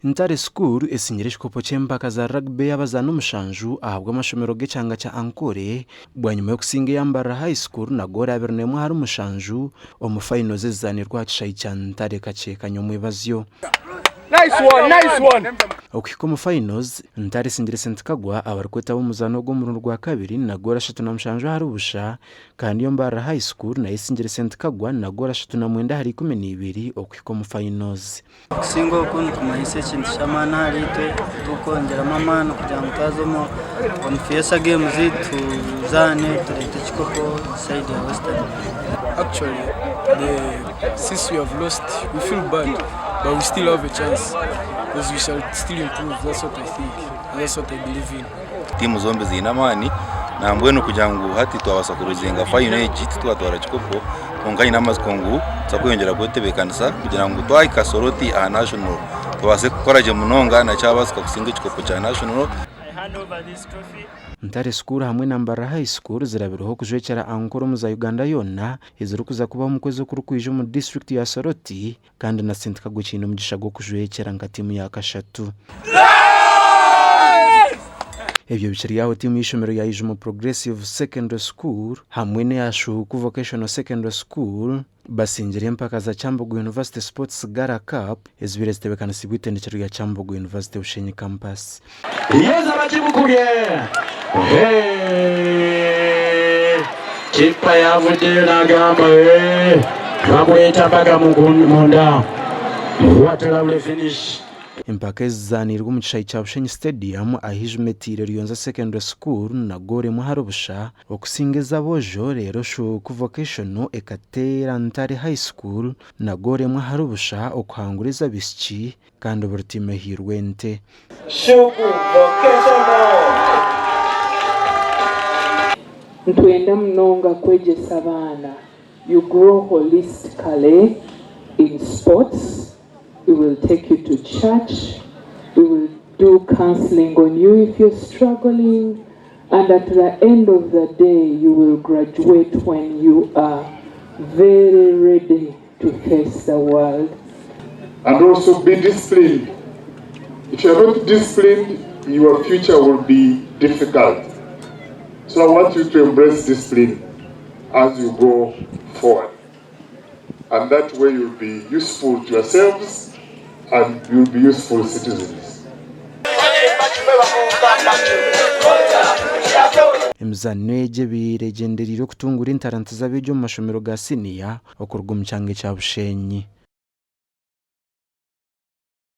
Ntare School esingire ekikopo ky'empaka za rugby ey'abazaani omushanju ahabw'amashomero g'ekyanga kya Ankole bwanyima y'okusinga eya Mbarara High School na goolo 21 ahari mushanju omu finals ezizaanirwe aha kishaayi kya Ntare Kakyekanya omwebazyo. Okuhika omu finals, Ntare esingire St Kagwa abarikwetaba omu muzaano ogu omurundi gwa kabiri na goolo 37 ahari busha Kandi yo Mbarara High School nayo esingire St Kagwa na goolo 39 ahari 12 okuhika omu finals. Okusinga oku nikumanyisa ekintu ky'amaani ahariitwe, tukwongyeramu amaani kugira ngu twaza omu Fiesta Games tuzaane tureete ekikopo sayidi ya Western. Actually the since we have lost we feel bad but we still have a chance because we shall still improve that's what I think and that's what I believe in. Tiimu zombi ziine amaani nambwenu kugira ngu hati twabaasa kuruzinga fayino egi titwatwara kikopo kwonka nyine amatsiko ngu nituza kweyongyera kwetebeekanisa kugira ngu twahika Soroti aha national tubaase kukora gye munonga nakyabaasika kusinga ekikopo kya national. Ntare School hamwe na Mbarara High School zirabireho okujwekyera Ankole omu za Uganda yoona ezirikuza kubaho omu kwezi okurikwija omu disiturikiti ya Soroti kandi na St Kagwe kiine omugisha gw'okujwekyera nka tiimu ya kashatu. Ebyo bikiri aho tiimu y'eishomero ya Ijumo Progressive Secondary School hamwe n'eya Shuuku Vocational Secondary School basingire empaka za Kyambogo University Sports Gala Cup ezibaire zitebeekanisiibwe eitendekyero rya Kyambogo University Bushenyi Campus. Yesu abakimukubye Kipa yavuddeyo n'agamba bamuyita mbaga munda. What a lovely finish. Empaka ezi zizaaniirwe omu kishaayi kya Bushenyi Stadium ahu Ijuma etaire Ruyonza Secondary School na goolo emwe ahari busha okusinga ez'aboojo reero Shuuku Vocational ekateera Ntare High School na goolo emwe ahari busha okuhangura ez'abaishiki Kandi buri tiimu ehairwe ente. Shuku Vocational. Nitwenda munonga kwegyesa abaana, you grow holistically in sports, we will take you to church, we will do counselling on you if you're struggling and at the end of the day you will graduate when you are very ready to face the world. And also be disciplined. If you are not disciplined, your future will be difficult. So I want you to embrace discipline as you go forward. And that way you'll be useful to yourselves and you'll be useful citizens. Emizaano egi ebaire egyendereire okutunguura entaranta z'abeegi omu mashomero ga siniya okuruga omu kyanga ekya Bushenyi.